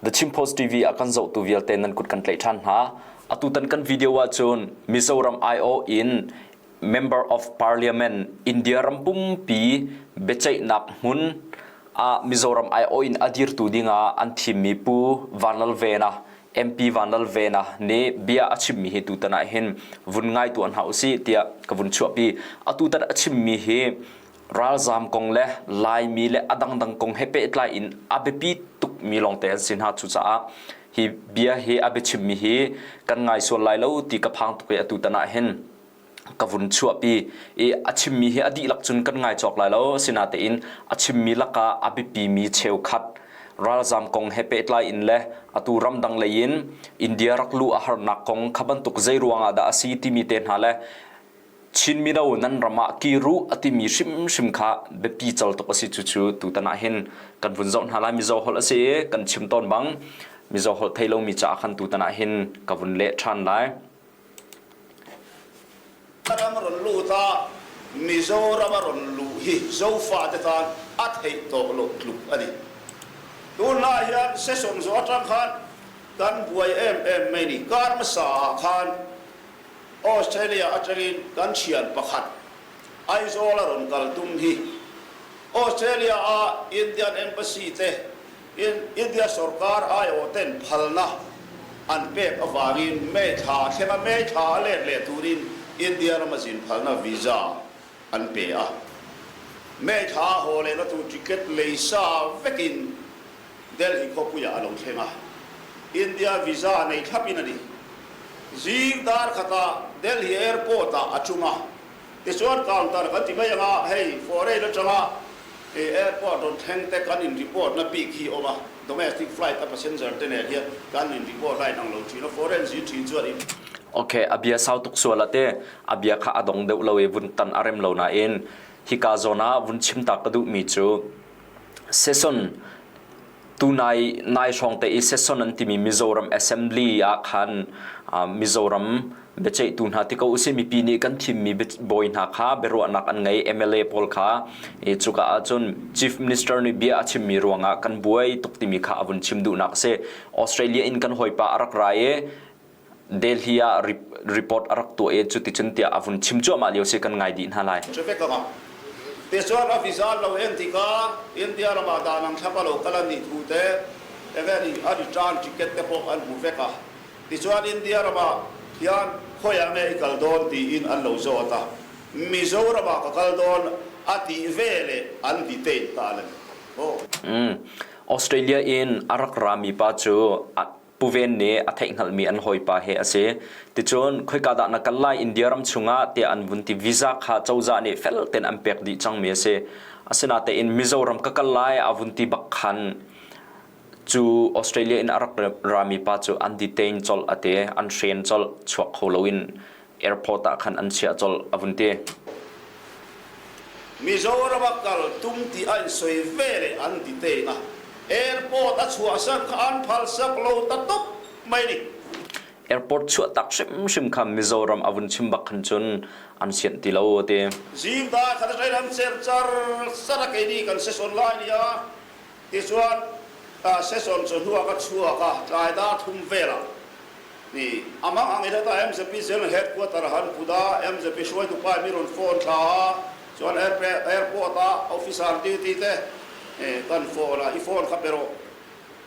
The Chin Post TV a kan zohtu vialte nan kut kan tlaih ṭhan hna. Atutan kan video ahcun Mizoram aiawh in Member of Parliament India ram pumpi biaceihnak hmun ah Mizoram aiawh in a dirtu dingah an thimmi Pu Vanlalvena MP Vanlalvena nih bia a chimmi hi tutan ah hin vun ngai tuah hna usih tiah ka vun chuahpi. Atutan a chimmi hi ralzaam kong le Laimi le a dangdang kong he pehtlai in a biapi tukmi lawngte an si hna. Cucaah hi bia hi a biachimmi hi kan ngai sual lai lo ti ka phang tuk i atutan ah hin ka vun chuahpi i a chimmi hi a dihlak cun kan ngai cawk lai lo. Asinain a chimmi lakah a biapimi cheukhat ralzaam kong he pehtlai in le atu ramdang lei in India rak luh a harnak kong kha bantuk zei ruangah dah a si timi te hna le Chin mino nan ram ah kir u a timi hrimhrim kha biapi cal tuk a si. Cucu tutan ah hin kan vun zoh hna lai. Mizo holh a si i kan chim tawn bang Mizo holh thei lomi caah khan tutan ah hin ka vun leh ṭhan lai. Ram rawn lut a, Mizoram a rawn luh hi Zofate tan a theih tawh lo tluk a ni. Tunlai hian session zawh atang khan kan buai em em mai ni. Kar hmasa ah khan Australia atangin kan thian pakhat Aizawl a rawn kal tum hi Australia a Indian Embassy te India sorkar aiawh ten phalna an pek avangin May thla thlenga May thla a let leh turin India rama zin phalna visa an pe a. May thla a haw lehna tur ticket lei sa vekin Delhi khawpuiah a lo thleng a, India visa nei thlapin a ni. Zing dar khatah Delhi airport-ah a tum a, tichuan counter kan ti mai anga hei foreign atanga airport rawn thleng te kan in report na bik hi awm a, domestic flight a passenger te nen hian kan in report line ang lo thin a, foreign zin thin chuan in. Ok, a bia sau tuk sual a te, a bia kha a dong deuh lo i vun tan a rem lo nain hika zawn ah vun chim ta ka duhmi cu Session tunai nai hrawng te i session an timi Mizoram Assembly ah khan Mizoram biaceihtu hna ti ko usih mipi nih kan thimmi bawi hna kha biaruahnak an ngei MLA pawl kha i cuka ahcun Chief Minister nih bia a chimmi ruangah kan buai tuk timi kha a vun chim duhnak a si. Australia in kan hawipa a rak ra i Delhi ah report a rak tuah i cuticun tiah a vun chim cuahmah lio si kan ngai dih hna lai. Vek anga. Tichuan a visa lo en tikah India ram ah dan ang thlap a lo kal an nih thu te enge a return ticket te pawh an hmu vek a. Tichuan India ram ah hian khawiah nge i kal dawn tiin an lo zawt a. Mizoram ah ka kal dawn a tih ve leh an detain ta a ni. Aw. Australia in a rak rami pa cu Pu Ven nih a theihhngalhmi an hawipa he a si. Ticun khoika dah na kal lai India ram chungah tiah an vun ti visa kha cozah nih fel tein an pek dih cangmi a si. Asinain Mizoram ka kal lai a vun ti bak khan cu Australia in a rak rami pa cu an detain colh a ti, an hren colh, chuak kho loin airport ah khan an chiah colh a vun ti. Mizoram a kal tum ti a in soi ve le an detain a. Airport a chuahsak kha an phalsak lo ta tuk mai ni. Airport chuahtak hrimhrim kha Mizoram a vun chim bak khan cun an sianh ti lo ti. Zingda khat a ram ser char sar a keini kan session lai nia ti chuan session chu hnuah ka chuak a tlai da thum velah ni amang ang ila ta MZP General Headquarter han puda MZP hruaitu pa mi rawn phone thla a Chuan airport ah officer duty te kan phone a, i phone kha pe rawh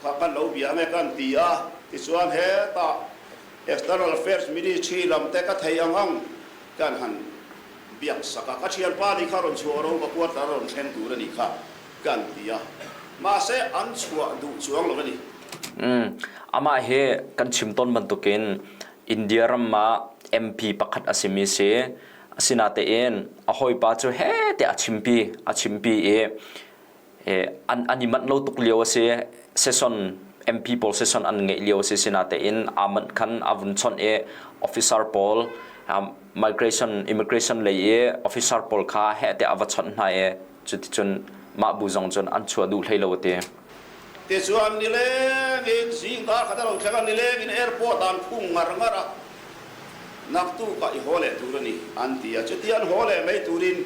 kha kan lo bia nge kan ti a, tichuan hetah External Affairs Ministry lam te ka thei ang ang kan han biak sak a, ka thianpa nih kha rawn chhuah ro ka quarter a rawn thleng tur a nih kha kan ti a, mahse an chhuah duh chuang lo a ni. Amah hi kan chim tawn bantukin India ram ah MP pakhat a simi si. Asinatein a hawipa cu he tiah a chimpi i an i manh lo tuk lio a si. Session MP pawl session an ngeih lio a si. Sinatein aa manh khan a vun chawnh i officer pawl migration immigration lei i officer pawl kha heh tiah a va chawnh hna i cuticun mah bu zong cun an chuah duh hlei lo a ti. Tichuan nileng in zingka khat a lo thleng a, nileng in airport ah an phung ngar ngar a. Naktuk ah i haw leh tur a ni, an ti a. Chuti an haw leh mai turin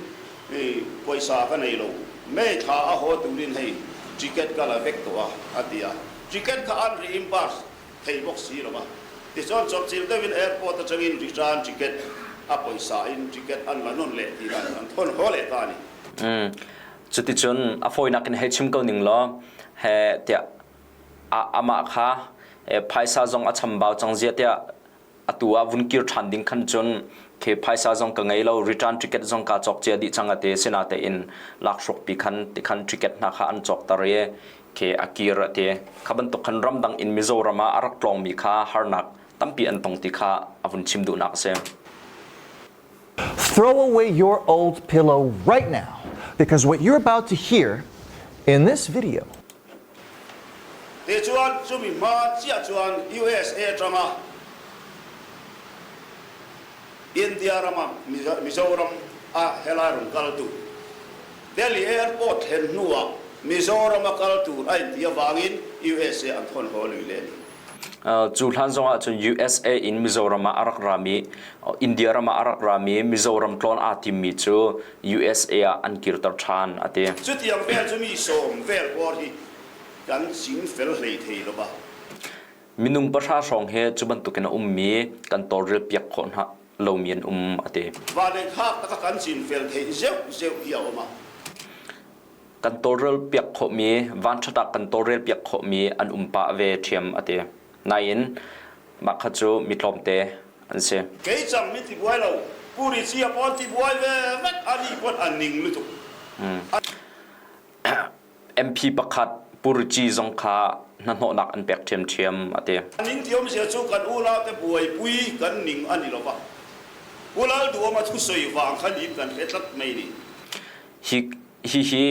pawisa ka nei lo. May thla a haw turin hei Ticket ka la vek tawh a, a ti a. Ticket kha an reimburse thei bawk si lo va. Tichuan chawpchilh deuhin airport atangin return ticket a pawisa in ticket an la nawn leh tih dan an thawn haw leh ta a ni. Cuticun a fawinak in hei chim ko ning law he tiah amah kha phaisa zong a chambau cang zia tiah atu ah vun kir ṭhan ding khan cun khi phaisa zong ka ngei lo return ticket zong kaa cawk cia dih cang ati sinatein lakhruak pi khan tikhan ticket hna kha an cawk tar i khi a kir ati kha bantuk khan ramdang in Mizoram ah a rak tlawngmi kha harnak tampi an tong ti kha a vun chim duhnak a si. Throw away your old pillow right now because what you're about to hear in this video Tichuan chumi hma chiah chuan USA atanga India rama Mizoram a helai rawn kal tur Delhi Airport thlen hnuah Mizoram a kal tur a inti avangin USA an thawn haw lui leh a ni. Cu hlan zong ahcun USA in Mizoram ah a rak rami, India ram ah a rak rami Mizoram tlawn aa timmi cu USA ah an kirter ṭhan a ti. Cutiang vel cu mi sawm vel bawr hi kan chingfel hlei thei lo va. Minung pahra hrawng hi cu bantukin a ummi kan tawlrel piak khawh hna lomi an um a ti. Vale khak taka kan chinfel theih zeuh zeuh hi a um a. Kan tawlrel piak khawhmi vanṭhat ah kan tawlrel piak khawhmi an um pah ve ṭhiam a ti. Nain mah kha cu mi tlawmte an si. Kei cang min ti buai lo, Puri cia pawn ti buai ve vek ani pawn an ning lutuk. MP pakhat Purici zong kha hnahnawhnak an pek ṭhiamṭhiam a ti. A ning ti awmzia cu kan unau te buaipui kan ning a ni lo va. Pu Lal Duhoma thusawi vang khan in kan hre tlat mai ni. Hi hihi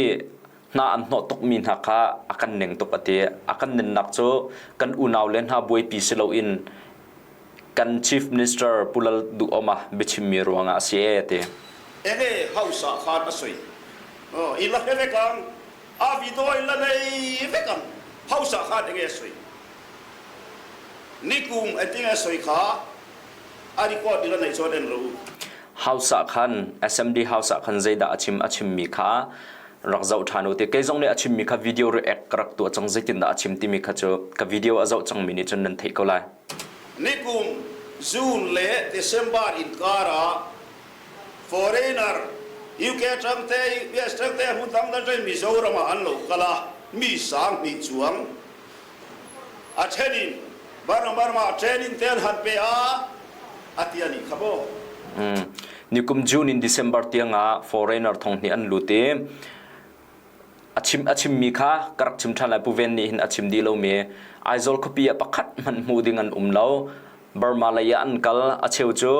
hna an hnawh tukmi hna kha a kan neng tuk a ti. A kan nennak cu kan unau le hna buaipi si loin kan Chief Minister Pu Lal Duhoma biachimmi ruangah a si ee ti. Enge hausa khan a soi. I la hre vek ang. A video in la nei vek ang. Hausa khan enge a soi. Nikum engtinge a soi kha a record i la nei chuan en ro. House ah khan SMD House ah khan zeidah a chim a chimmi kha rak zoh ṭhan u ti kei zong nih a chimmi kha video react ka rak tuah cang zeitindah a chim timi kha cu ka video a zoh cangmi nih cun nan theih ko lai. Nikum June le December inkar ah foreigner UK ṭangte US ṭangte hmun dangdang ṭang Mizoram ah an lo kal a mi sang hnih chuang A ṭhen in Burma training te an han pe a a ti a nih kha maw? Nikum June in December tiangah foreigner thong hnih an lut i a chim a chimmi kha ka rak chim ṭhan lai Pu Ven nih hin a chim dih lomi Aizawl khuapi ah pakhat hmanh hmuh ding an um lo Burma lei ah an kal a cheu cu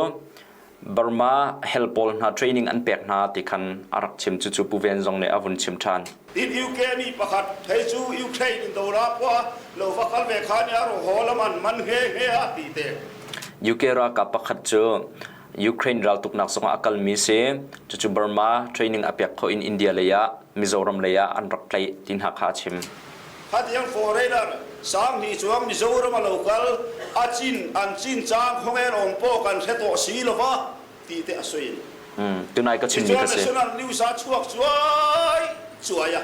Burma hel pawl hna training an pek hna ti khan a rak chim cucu Pu Ven zong nih a vun chim ṭhan. Tin UK mi pakhat hei cu Ukraine in dora khua lo va kal ve kha nih a ro haw lam an man he he a ti te. UK ralkap pakhat cu Ukraine raltuknak zongah a kalmi si. Cucu Burma training a pek khawh in India lei ah Mizoram lei ah an rak tlaih ti hna kha a chim. Hatiang foreigner sang hnih chuang Mizoram a lo kal a cin an cin cang khawngel awm pawh kan hre tawh si lova ti te a soi. Tunai ka chimmi ka si. National news ah chuak cuai cuai a.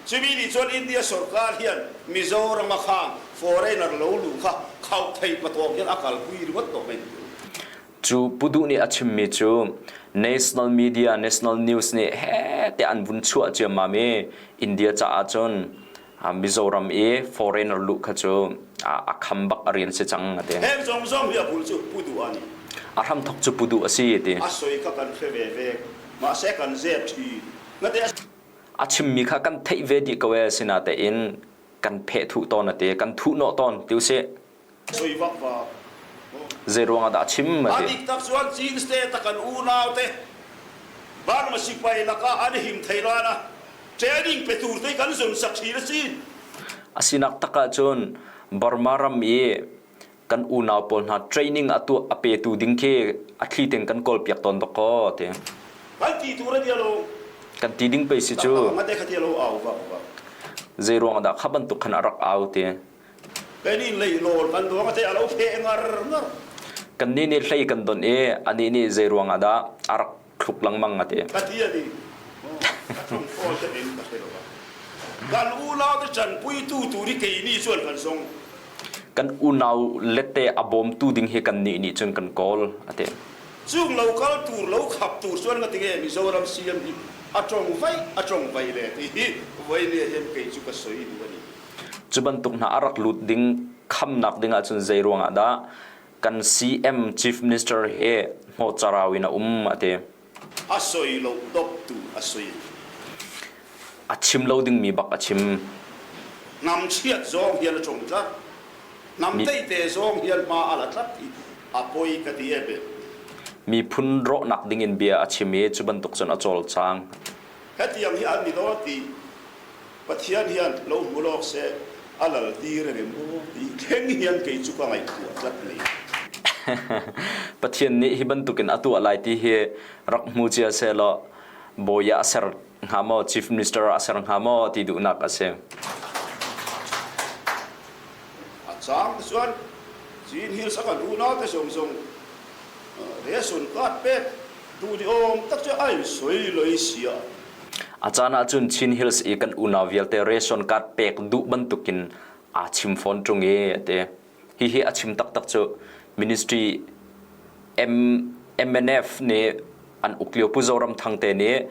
Chumi nih chuan India sorkar hian Mizoram a khang foreigner lo lu kha khauh thei patawk hian a kalpui ringawt tawh mai. Cu Pu Duh nih a chimmi cu national media, national news nih he tiah an vun chuah ciammam i India caah cun Mizoram i foreigner luh kha cu a kham bak a rian si cang a ti. Heng zong zong hi a bul cu Pu Duh a ni. A hramthok cu Pu Duh a si a ti. A soi kha kan hre ve ve. Mahse kan zep ṭhi. Ngate A chimmi kha kan theih ve dih ko ee sinatein kan pheh thuh tawn a ti. Kan thuh nawh tawn ti usih. Soi vak va. Zei ruangah dah a chim a A ti. dik tak chuan Chin state a kan unau te Burma sipai lakah an him thei ran a training pe tur te kan zun sak thin a si. A sinak tak ahcun Burma ram i kan unau pawl hna training a tuah a petu ding khi a thli teng kan kawl piak tawn bak ko ti. Kan ti tur a dia lo. Kan ti ding pei si cu. Ngate kha ti lo au va va. Zei ruang dah kha bantuk khan a rak au ti. Kannih leilawl kan duang te a lo phe ngar ngar. Kannih nih hlei kan don i anih nih zei ruangah dah a rak thluk lengmang a ti. Ka ti a ni. A ṭhong fawl te in ka hre lo. Kan unaute ṭanpuitu tur hi keini chuan kan zawng. Kan unau lete a bawmtu ding hi kannih nih cun kan kawl, a ti. Chung lo kal tur lo khap tur chuan nga tinge Mizoram CM hi a tong vai a tong vai le ti hi voi ni hian kei chu ka soi duh ani. Cu bantuk hna a rak lut ding khamnak ding ahcun zei ruangah dah kan CM Chief Minister hi hnawhcarau in a um a ti. A soi lo dop tu a soi. A chim lo dingmi bak a chim. Ngam chiat zong hian a tong tlat. Hnam teite zong hian hma a la tlat i a poi ka ti e. Miphun rawhnak ding in bia a chim i cu bantuk cun a cawlcang. Hetiang hi an ni dawn ti Pathian hian lo hmu lawk seh a lal tir engem maw ti thleng hian kei cu ka ngaihtuah tlat mai. Pathian nih hi bantukin a tuah lai ti hi rak hmu cia sehlaw bawi ah a ser hnga maw chief minister ah a ser hnga maw ti duhnak a si. A cang chuan Chin Hills a kan unaute zawng zawng resun card pek duh ni awm tak chu a in sawi loi sia. A caan ahcun Chin Hills i kan unau vialte ration card pek duh bantukin aa chim fawn ṭung i a ti. Hihi a chim taktak cu Ministry M MNF nih an uk lio Pu Zoram Thang te nih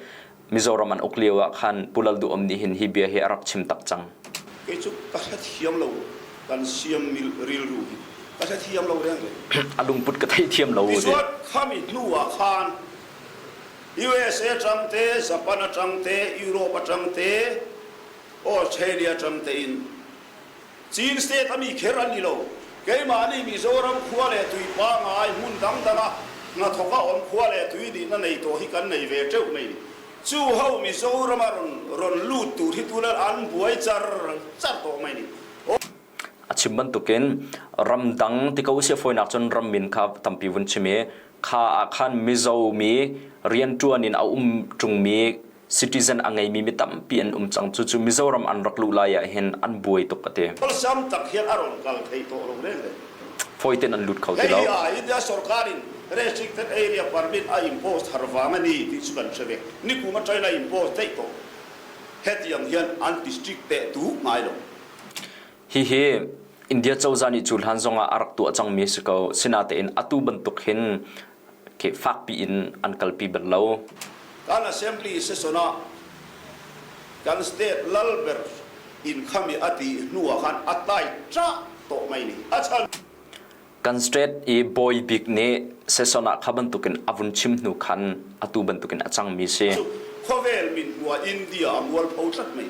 Mizoram an uk lio ah khan Pu Lal Duh Om nih hin hi bia hi a rak chim tak cang. Kei cu ka hrethiam lo kan siam rilru hi ka hrethiam lo reng reng. A lungput ka theithiam lo. Tichuan khami hnu ah khan USA atang te, Japan atang te, Europe atang te, Australia atang te in Chin state a mi kher an ni lo. Keimah nih Mizoram khua le tui pangai hmun dangdang ah hnathawk a awm khua le tui nihna nei tawh hi kan nei ve teuh mai ni. Chu ho Mizoram a rawn rawn lut tur hi tuna an buai char char tawh mai ni. A chim bantukin ramdang ti ko usih fawinak cun ram min kha tampi vun chim i kha ah khan Mizo mi rianṭuan in a um ṭungmi citizen a ngeimi mi tampi an um cang. Cucu Mizoram an rak luh lai ah hin an buai tuk a ti. Awlsam tak hian a rawn kal thei tawh lo reng reng. Fawi tein an lut kho ti lo. Hei hi India sorkar in restricted area permit a impose thar vang a ni tih chu kan hre ve. Nikum atangin a impose daih tawh. Hetiang hian an ti strict teh tuk ngai lo. Hihi India cozah nih cu hlan zongah a rak tuah cangmi a si ko. Sinatein atu bantuk hin khi fakpi in an kalpi bal lo. Kan assembly session ah kan state lal ber in khami a ti hnu ah khan a tai ṭah tawh mai ni. A chan Kan state i bawi bik nih session ah kha bantukin a vun chim hnu khan atu bantukin a cangmi si. Cu khawvel min hmu ah India a mualpho tlat mai.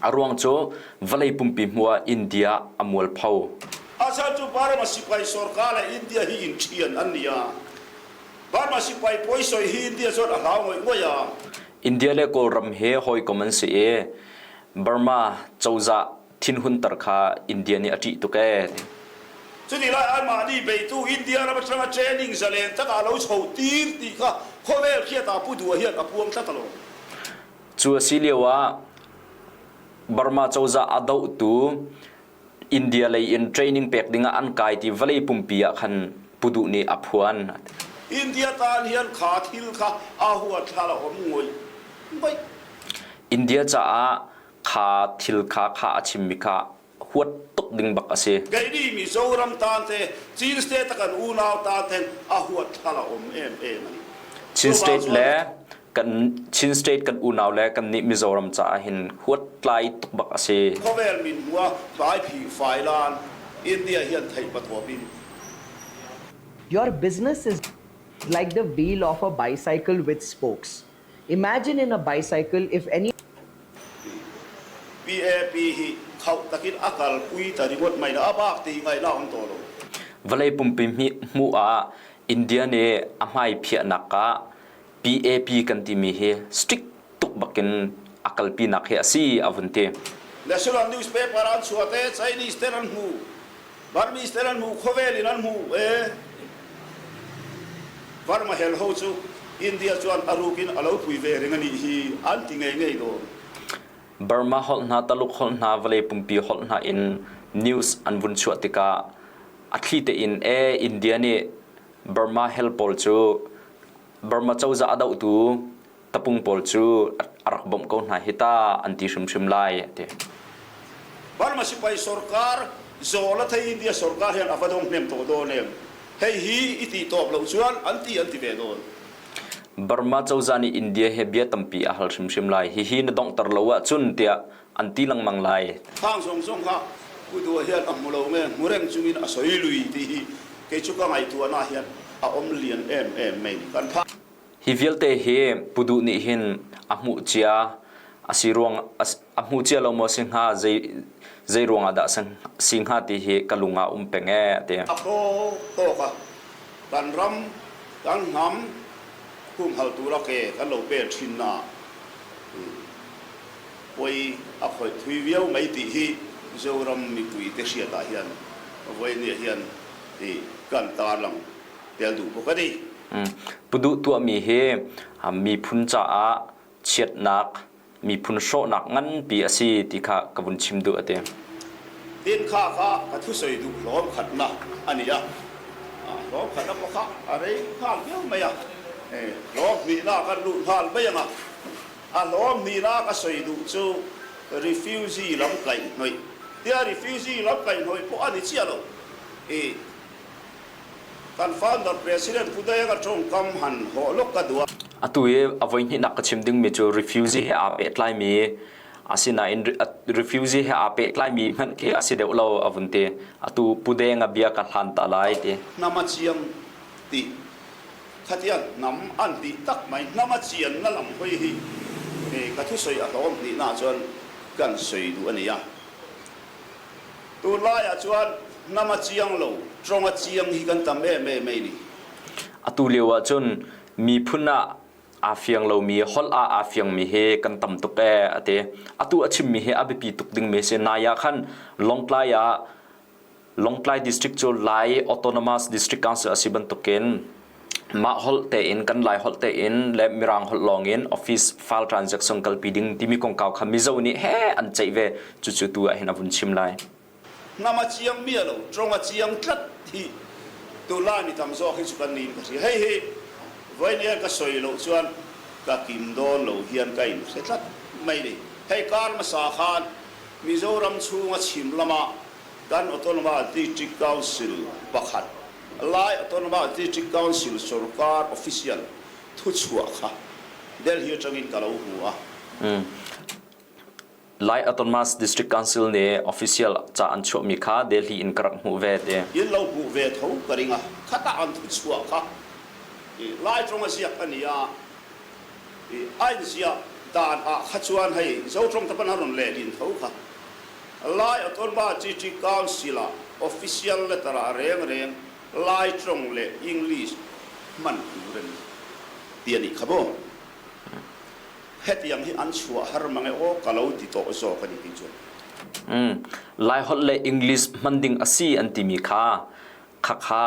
A ruang cu vawlei pumpi hmu ah India a mualpho. A chan cu Burma sipai sorkar le India hi in ṭhian an ni a. Burma sipai pawisoi hi India cun a hlau ngawi a. India le Kawlram hi hawikom an si i Burma cozah thinhunter kha India nih a ṭih tuk ee. Cuti lai anmah nih beitu India ram aṭang a training zalen tak ah lo cho tir ti kha khawvel khiat ah Pu Duha hian a puang tlat alawm. Cu a si lio ah Burma cozah a dohtu India lei in training pek ding ah an kai ti vawlei pumpi ah khan Pu Duh nih a phuan. India tan hian kha thil kha a huat thla la om ngoi bai. India caah kha thil kha kha a chimmi kha huat tuk ding bak a si. Kei nih Mizoram tan te Chin state a kan unau tan ten a huat thla a um em em ani. Chin state le kan Chin state kan unau le kan nih Mizoram caah hin huat tlai tuk bak a si. Khawvel min hua tlai phi fai lan India hian theih pathuap in. Your business is like the wheel of a bicycle with spokes. Imagine in a bicycle if any PAP hi khauh takin a kalpui ta ringawt mai a bak ti ngaihna a um tawh lo. Vawlei pumpi hmuh ah India nih a hmai phiahnak ah PAP kan timi hi strict tuk bakin a kalpinak hi a si a vun ti. National newspaper an chuah te Chinese ten an hmu Burmese ten an hmu khawvel in an hmu e Burma hel ho cu India chuan a ruk in a lo pui ve reng anih hi an ti ngei ngei dawn. Burma holh hna Taluk holh hna vawlei pumpi holh hna in news an vun chuah tikah a thli tein e India nih Burma hel pawl cu Burma cozah a dohtu Tapung pawl cu a rak bawmh ko hna hi ta an ti hrimhrim lai a ti. Burma sipai sorkar zawl a thei India sorkar hian a va dong hnem tawh dawn em? Hei hi i tih tawp loh chuan an ti an ti ve dawn. Burma cozah nih India he bia tampi a hal hrimhrim lai. Hihi na donghter lo ahcun tiah an ti lengmang lai. Khang zong zong kha Pu Dua hian a hmu lo nge hmu reng chungin a sawi lui ti hi kei chu ka ngaihtuahna hian a awm lian em em mai ni. Kan phak. Hi vialte hi Pu Duh nih hin a hmuh cia a si ruang a hmu cia lo maw si hnga zei zei ruangah dah si hnga ti hi ka lung ah um peng ee ti. A thaw tawk a kan ram kan hnam humhal tura ke kan lo pen thin na poi a khawih thui viau mai tih hi Zoram mipui te hriat ah hian vawiin ah hian kan tarlang tel duh bawk a ni. Pu Duh tuahmi hi miphun caah chiatnak, miphun hrawhnak nganpi a si ti kha ka vun chim duh a ti. Tin kha kha ka thusawi duh hlawm khatna a ni a. Hlawm khatna pawh kha a rei nghal viau mai a. Hlawm hnihna kan luh nghal mai ang a. A hlawm hnihna ka sawi duh chu refugee lam kaihhnawih. Tia refugee lam kaihhnawih pawh a ni chiah lo. Kan founder President Pu Daeng a tawngkam han hawh lawk ka duh a. Atu i a voihnihnak ka chim dingmi cu refugee he aa pehtlaimi asinain refugee he aa pehtlaimi hmanh khi a si deuh lo a vun ti. Atu Pu Deng a bia ka hlan ta lai ti. Hnam a chiang ti khatiang hnam an ti tak mai hnam a chian na lam hoi hi ka thusawi a hlawm hnihna chuan kan sawi duh a ni a. Tunlai ah chuan hnam a chiang lo, tawng a chiang hi kan tam em em mai ni. Atu lio ah cun miphun ah aa fiang lomi, holh ah aa fiangmi hi kan tam tuk ee a ti. Atu a chimmi hi a biapi tuk dingmi a si. Nai ah khan Lawngtlai ah Lawngtlai District cu Lai Autonomous District Council a si bantukin mah holh tein kan Lai holh tein le Mirang holh lawng in office file transaction kalpi ding timi kongkau kha Mizo nih he an ceih ve. Cucu tu ah hin a vun chim lai. Hnam a chiang mi a lo, tong a chiang tlat hi tunlai mi tam zawk hi chu kan niin ka hria. Hei hi voinia ka sawi loh chuan ka kim dawn lo hian ka in hre tlat mai ni. Hei kar hmasa khan Mizoram chhunga chhim lama kan Autonomous District Council pakhat Lai Autonomous District Council sorkar official thuchhuah kha Delhi atangin ka lo hmu a. Lai Autonomous District Council nih official ca an chuahmi kha Delhi in ka rak hmuh ve ti. In lo hmuh ve tho ka ring a. Khatah an thuchhuah kha Lai tawng a ziak a ni a. A in ziah dan ah kha chuan hei Zotawng te pawn a rawn lehlin tho kha. Lai Autonomous District Council ah official letter ah reng reng Lai tawng leh English hman tur a ni ti a nih kha maw? Hetiang hi an chuah har mang e aw ka lo ti tawh zawk a ni ti chuan. Lai holh le English hman ding a si an timi kha khakha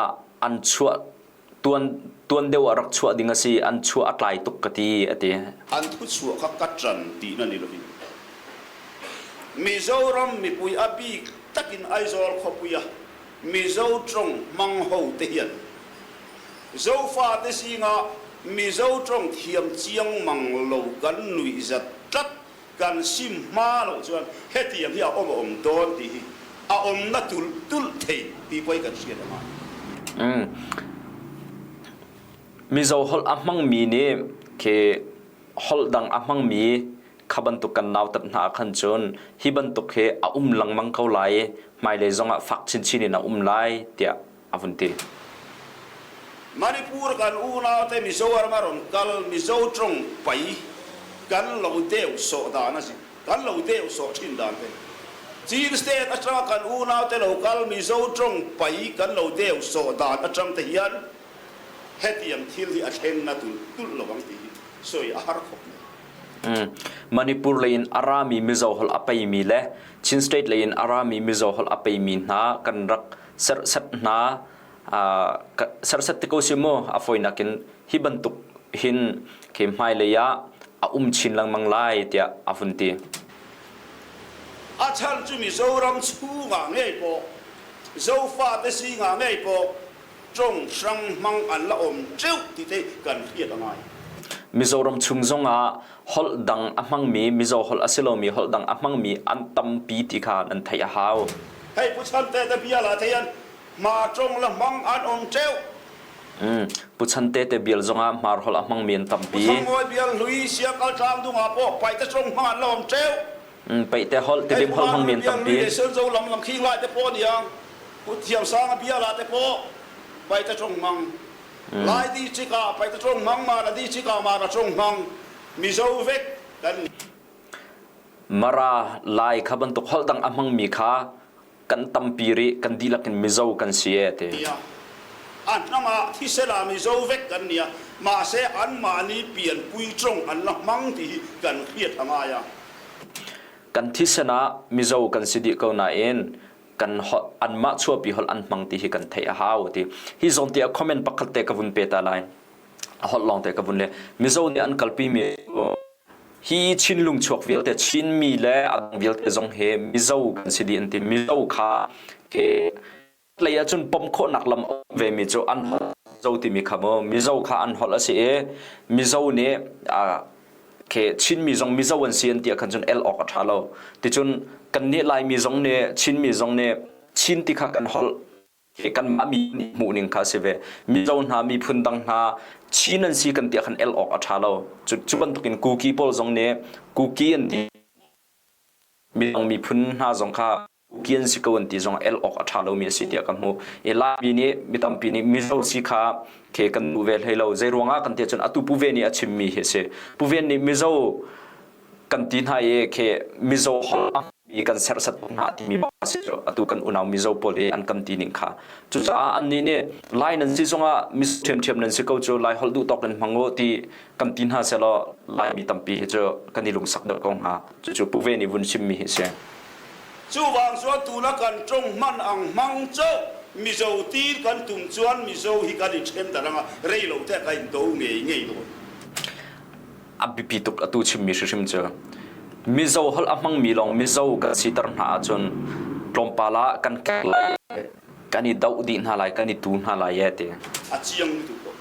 an chuah tuan tuan deuh ah rak chuah ding a si an chuah a tlai tuk ka ti a ti. An thuchuah kha ka ṭan tihna ni lovin Mizoram mipui a bik takin Aizawl khawpui a Mizo ṭawng hmang ho te hian Zofate zingah Mizo ṭawng thiam chiang mang lo kan nuihzat tlat kan sim hma loh chuan hetiang hi a awm a awm dawn tih hi a awmna tulh tulh thei tih pawh hi kan hriat a ngai. Mizo holh a hmangmi nih khi holh dang a hmangmi kha bantuk kan nautat hna ah khan cun hi bantuk hi a um lengmang ko lai i hmailei zongah fak chinchin in a um lai tiah a vun ti. Manipur kan unaute Mizoram a rawn kal Mizo tawng pai kan lo deuh sawh dan a si. Kan lo deuh sawh thin dan te. Chin state atanga kan unaute lo kal Mizo tawng pai kan lo deuh sawh dan atang te hian hetiang thil hi a thleng na tulh tulh lo ang tih hi sawi a har khawp mai. Manipur lei in a rami Mizo holh a peimi le Chin state lei in a rami Mizo holh a peimi hna kan rak serhsat hna serhsat ti ko si mu a fawinak in hi bantuk hin khi hmailei ah a um chin lengmang lai tiah a vun ti. A chan cu Mizoram chungah ngei pawh Zofate zingah ngei pawh ṭong hrang hmang an la um ṭeuh ti te kan hriat a ngai. Mizoram chung zongah holh dang a hmangmi Mizo holh a si lomi holh dang a hmangmi an tampi ti kha nan theih a hau. Hei Pu Chante te bial ah te hian Hmar ṭong le hmang an um ṭeu. Pu Chante te bial zongah Hmar holh a hmangmi an tampi. Pu Thangmawi bial hlui Siakal tlang dung ah pawh Paihte ṭong hmang an la um ṭeu. Paihte holh, Tidim holh hmangmi an tampi. Hei Pu lam lam khing lai te pawh niang Pu Thiamsang a bial ah te pawh Paihte ṭong hmang. Lai di cikah Paihte ṭong hmang, Mara di cikah Mara ṭong hmang. Mizo vek kan Mara Lai kha bantuk holh dang a hmangmi kha kan tampi rih kan dihlak in Mizo kan si e ti. A hnam ah thisel ah Mizo vek kan nia mahse anmahni pianpui ṭong an la hmang ti hi kan hriat a ngai a. Kan thisen ah Mizo kan si dih ko nain kan anmah chuahpi holh an hmang ti hi kan theih a hau ti. Hi zawn ti ah comment pakhat te ka vun pe ta lai. A holh lawng te ka vun le Mizo nih an kalpi mi Hi Chinlung chuak vialte Chinmi le a dang vialte zong hi Mizo kan si dih an ti. Mizo kha ke lei ahcun pom khawhnak lam a um vemi cu an holh Mizo timi kha mu Mizo kha an holh a si i Mizo nih ke Chinmi zong Mizo an si an ti ahkhan cun el awk a ṭha lo. Ticun kannih Laimi zong nih Chinmi zong nih Chin ti kha kan holh kanmah mi nih hmuh ning kha a si ve. Mizo hna miphun dang hna Chin an si kan ti ah khan el awk a ṭha lo. Cu bantukin Kuki pawl zong nih Kuki an ti midang miphun hna zong kha Kuki an si ko an ti zong el awk a ṭha lomi a si tiah ka hmuh. I Laimi nih mi tampi nih Mizo si kha ke kan duh ve hlei lo. Zei ruangah kan ti ahcun atu Pu Ve nih a chimmi hi a si. Pu Ven nih Mizo kan ti hna i khi Mizo holh i kan serhsat hna timi bak a si cu atu kan unau Mizo pawl i an kan ti ning kha. Cucaah annih nih Lai nan si zongah Mizo ṭhiamṭhiam nan si ko cu Lai holh duh tawk in hmang u ti kan ti hna sehlaw Laimi tampi hi cu kan i lungsak deuh ko hnga. Cucu Pu Ve nih vun chimmi hi a si. Chuvang chuan tuna kan ṭong hman ang hmang cho Mizo ti kan tum chuan Mizo hi kan i ṭhen ta ranga rei lo te ka in do ngei ngei dawn. A biapi tuk atu chimmi hrimhrim cu Mizo holh a hmangmi lawng Mizo kan siter hna ahcun tlawmpal ah kan kek lai kan i doh dih hna lai kan i tu hna lai e ti. A chiang tuk ko.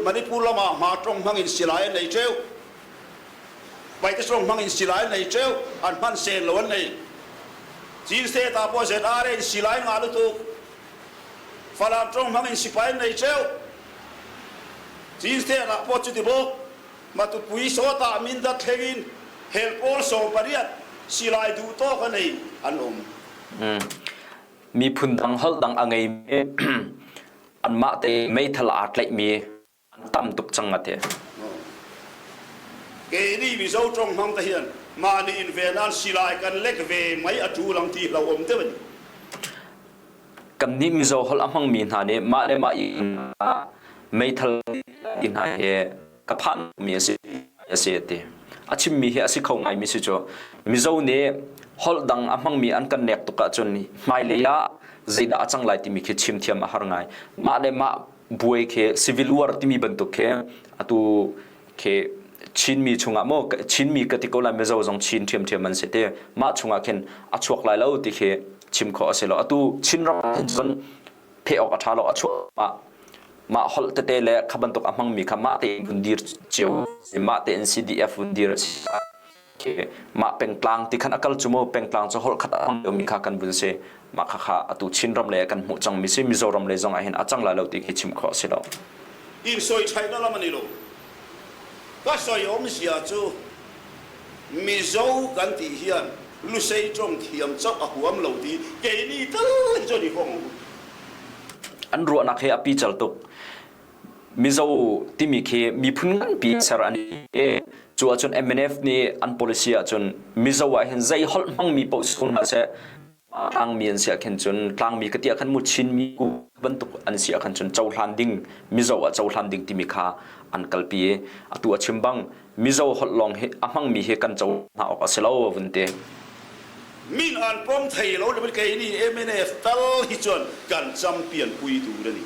Manipur lamah hma ṭong hmang in silai an nei ṭeu. Paite ṭong hmang in silai an nei ṭeu. An hman sen lo an nei. Chin State ah pawh ZRA in silai ngah lutuk. Falam ṭong hmang in sipai an nei ṭeu. Chin State ah pawh cuti bawk Matupui sawtah Mindat thleng in hel pawl 18 silai duh tawk a nei an um. Miphun dang holh dang a ngeimi anmah te meithal aa tlaihmi an tam tuk cang a ti. Kei nih Mizo ṭong hmang te hian mah nih in ve nan silai kan lek ve mai a ṭul ang ti hlo om deuh a ni. Kannih Mizo holh a hmangmi hna nih mah le mah i meithal ti hna hi ka phanmi a si a si a ti. A chimmi hi a si kho ngaimi si cu Mizo nih holh dang a hmangmi an kan nek tuk ahcun hmailei ah zeidah a cang lai timi khi chim thiam a har ngai. Mah le mah buai khi civil war timi bantuk khi atu khi Chinmi chungah maw Chinmi ka ti ko lai Mizo zong Chin ṭhiamṭhiam an si ti mah chungah khin a chuak lai lo ti khi chim khawh a si lo atu Chinram hin cun pheh awk a ṭha lo a chuak mah mah holh tete le kha bantuk a hmangmi kha mah tein vun dir cio mah tein CDF vun dir a si khi mah pengtlang ti khan a kal cu mu pengtlang cu holh khat a hmang deuhmi kha kan vun si mah kha kha atu Chinram le kan hmuh cangmi si Mizoram le zong ah hin a cang lai lo ti khi chim khawh a si lo. In soi chai na lam ani lo. Ka soi awmzia cu Mizo kan ti hian Lusei ṭong thiam chauh a huam lo ti keini tal hi cu an i hong. An ruahnak he a pical tuk. Mizo timi khi miphun nganpi ser an i cu ahcun MNF nih an policy ahcun Mizo ah hin zei holh hmangmi paoh si hna seh tlangmi an si ah khin cun tlangmi ka ti ah khan mu Chinmi bantuk an si ah khan cun cohlan ding Mizo ah cohlan ding timi kha an kalpi i atu a chim bang Mizo holh lawng hi a hmangmi hi kan co hna awk a si lo a vun ti. Min an pom thei lo le kei nih MNF tal hi cun kan champion pui tur a ni.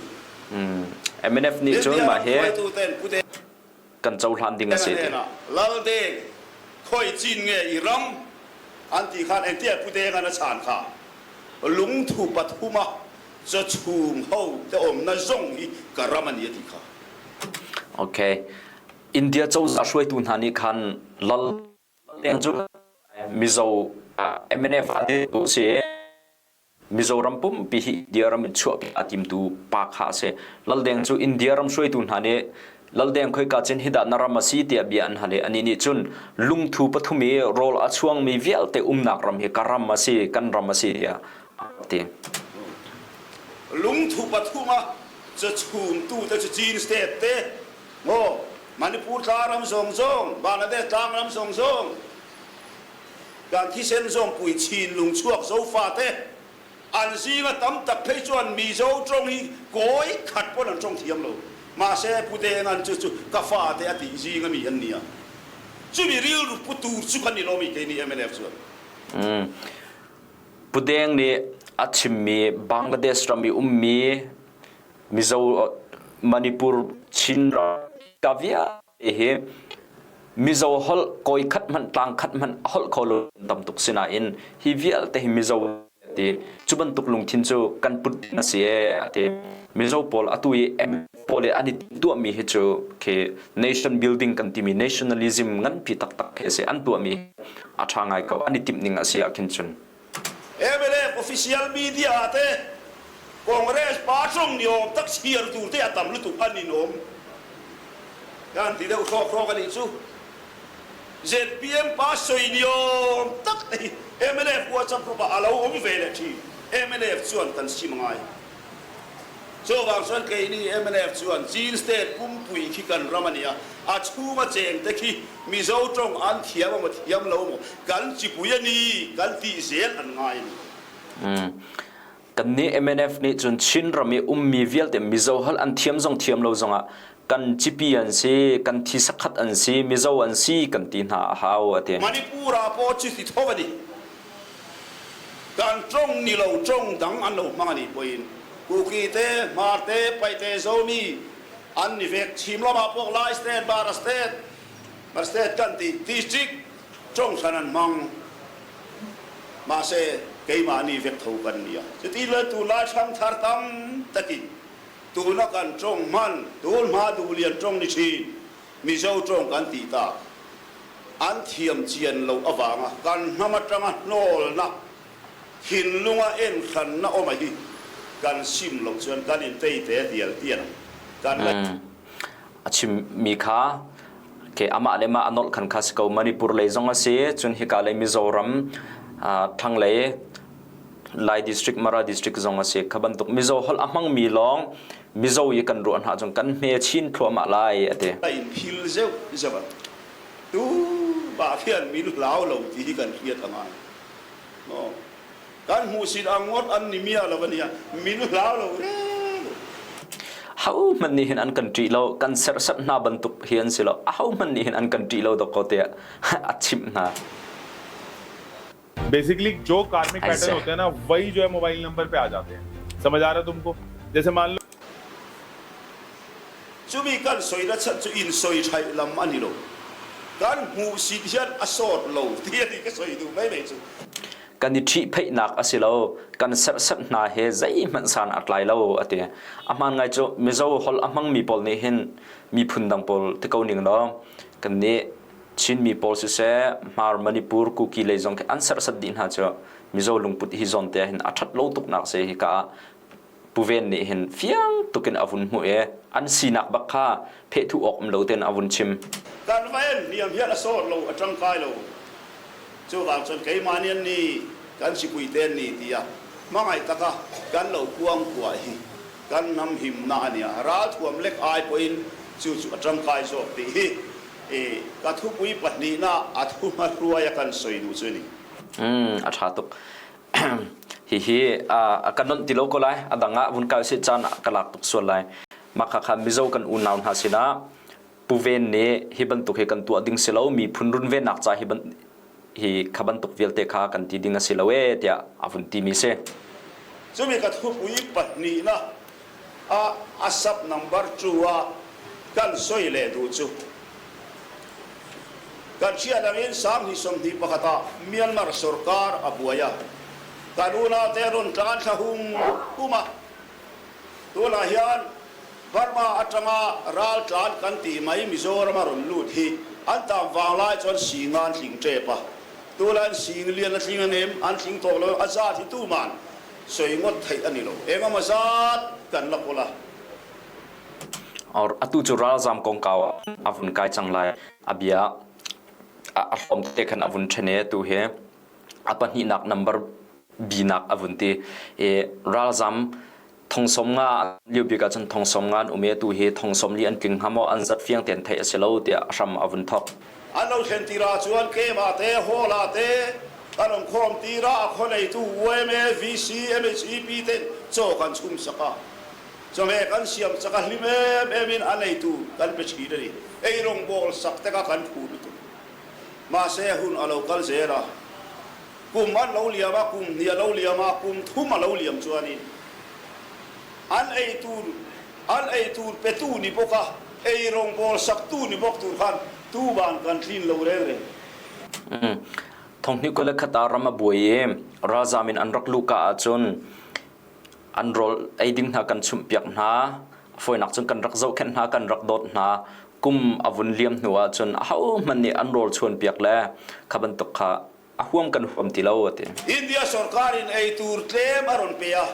MNF nih cun mah hi kan cohlan ding a si ti. Laldeng khoi cin nge i ram an ti khan engtia puteng an a chan kha lungthu pathuma cha chung ho te om na zong hi ka ram ani ati kha. Okay. India cozah hruaitu hna nih khan lal deng cu Mizo MNF tu si Mizoram pumpi hi India ram in chuahpi a timtu pa kha a si. Laldeng cu India ram hruaitu hna nih Laldeng khoika cin hi dah na ram a si tiah bia an hal i anih nih cun lungthu pathum i rawl a chuangmi vialte umnak ram hi ka ram a si, kan ram a si tiah a ti. Lungthu pathum ah cachumtu te cu Chin state te, maw Manipur tlangram zong zong, Bangladesh tlangram zong zong, Kan thisen zawmpui Chinlung chuak Zofate an zinga tam tak phei chuan Mizo tawng hi kawi khat pawn an tawng thiam lo. Mahse Pu Dengan chu chu ka fate a tih zing ami an nia. Chumi rilru pu tur chu kan ni lo mi keini MNF chuan. Pu Deng nih a chimmi Bangladesh ram i ummi Mizo Manipur Chin ram ka vialte Hihi Mizo holh kawi khat hmanh tlang khat hmanh a holh kho lo tam tuk sinain hi vialte hi Mizo ti cu bantuk lungthin cu kan put ding a si ee a ti. Mizo pawl atu i M pawl i an i tuahmi hi cu khi nation building kan timi nationalism nganpi taktak khi a si. An tuahmi a ṭha ngai ko. An i timh ning a si ah khin cun. MLA official media te Congress pa ṭong ni awm tak chhiar tur te a tam lutuk an in awm kan ti deuh hrawk hrawk anih chu ZPM pa soi ni awm tak te hi MLA WhatsApp group ah alo awm ve leh thin MLA chuan kan sim angai chuvang chuan keini MLA chuan Chin state pumpui khi kan ram ania a chhunga cheng te khi Mizo ṭawng an thiam emaw thiam lo emaw kan chipui a ni kan tih zel an ngai a ni. Kannih MNF nih cun Chin ram i ummi vialte Mizo holh an thiam zong thiam lo zongah kan cipi an si, kan thi sakhat an si, Mizo an si kan ti hna a hau a ti. Manipur ah pawh cuti tho a ni. Kan ṭawng ni lo ṭawng dang an lo hmang a nih pawhin Kuki te, Hmar te, Paite, Zomi an ni vek. Chim lamah pawh Lai state, Bara state, Bara state kan ti district ṭawng hran an hmang. Mahse keimah nih vek tho kan nia. Cuti le tunlai ṭhangthar tam takin tuna kan ṭawng hman, tun hma duhlian ṭawng ni ṭhin, Mizo ṭawng kan ti tak. An thiam cian lo avanga kan hnam aṭanga hnawlnak thinlunga enhranna awm a hi kan sim lo chuan kan in tei te tial tial ang. Kan la A chimmi kha ke amah le mah a nolh khan kha si ko. Manipur lei zong a si, cun hika lei Mizoram thlanglei Lai district, Mara district zong a si. Kha bantuk Mizo holh a hmangmi lawng Mizo i kan ruah hna cun kan hme chin thluahmah lai a ti. A in phil zeuh zeuh a. Tu bah khian min hlau lo ti hi kan hriat a ngai. Kan hmuhsit ang ngawt an ni miah lo ania min hlau lo reng. Ho hmanh nih hin an kan ṭih lo, kan serhsat hna bantuk hi an si lo. Aho hmanh nih hin an kan ṭih lo dawkaw tiah a chimh hna. Basically जो कार्मिक ऐसे पैटर्न होते हैं ना वही जो है mobile number पे आ जाते हैं समझ आ रहा है तुमको जैसे मान लो Chumi kan soi na chan chu in soi thai lam ani lo. Kan hmuhsit hian a sawt lo ti ani ka soi duh mai mai chu. Kan i ṭhihpheihnak a si lo, kan serhsat hna he zeihmanh san a tlai lo a ti. A hmaan ngai cu Mizo holh a hmangmi pawl nih hin miphun dang pawl ti ko ning law kannih Chinmi pawl siseh Hmar Manipur Kuki lei zong khi an serhsat dih hna cu Mizo lungput hi zawn te ah hin a ṭhat lo tuknak si hika ah Pu Ven nih hin fiang tukin a vun hmuh i an sinak bak kha phehthuh awk um lo tein a vun chim. Kan va en niam hian a sawt lo, a ṭangkai lo. Cuvang cun keimah nih an ni, kan sipui te an ni tiah hmangaih taka kan lo kuangkuah hi kan hnam himnak a nia. Ralthuam lek ai pawhin cu cu a ṭangkai zawk ti hi ka thupui pahnihnak a thuhmahruai a kan soi duh cu a ni. A ṭha tuk. Hihi a kan nonh ti lo ko lai. A dang ah vun kal sih caan ka lak tuk sual lai. Mah kha kha Mizo kan unau hna sinah Pu Ven nih hi bantuk hi kan tuah ding si lo, miphun runvennak ca hi ban hi kha bantuk vialte kha kan ti ding a si lo ee tiah a vun timi si. Cumi ka thupui pahnihnak ah a sub number 2 ah kan soi le duh cu Kan hriat angin 2021 ah Myanmar sorkar a buai a, kan unaute rawn tlan thla hum hum a. Tunah hian Burma atanga raltlan kan tih mai Mizoram a rawn lut hi an tam vanglai chuan singa an tling tep a, tunlai an sing lian a tling ang em, an tling tawh lo em, a zat hi tuman sawi ngawt theih a ni lo, engemaw zat kan la kawl a. Or atu cu ralzam kongkau a vun kai cang lai. A bia a hlawm te khan a vun ṭhen i atu hi a pahnihnak number B nak a vun ti. I ralzam thong 50 lio bik ahcun thong 50 an um i atu hi thong 40 an tling hnga maw an zat fiang tein theih a si lo tiah a hram a vun thawk. An lo thlen tira chuan keimah te hall ah te kan um khawm tira a khaw neitu YMA, VC, MHEP ten chaw kan chum sak a. Chawhmeh kan siam chak a hlim em em in a neitu kan pe thin a ni. Ei rawngbawl sak te kha kan phu lutuk. Mahse hun a lo kal zel a. Kum an lo liam a, kum hnih a lo liam a, kum thum a lo liam chuanin an ei tur an ei tur petu ni bawk a, ei rawngbawl saktu ni bawk tur khan tuban kan thlin lo reng reng. Thonghnih kul le khat ah ram a buai i ralzam in an rak luhka ahcun an rawl ei ding hna kan chumhpiak hna. A fawinak cun kan rak zohkhenh hna, kan rak dawt hna. Kum a vun liam hnu ahcun ahohmanh nih an rawl chuanpiak le kha bantuk kha a huam kan huam ti lo a ti. India sorkar in ei tur tlem a rawn pe a,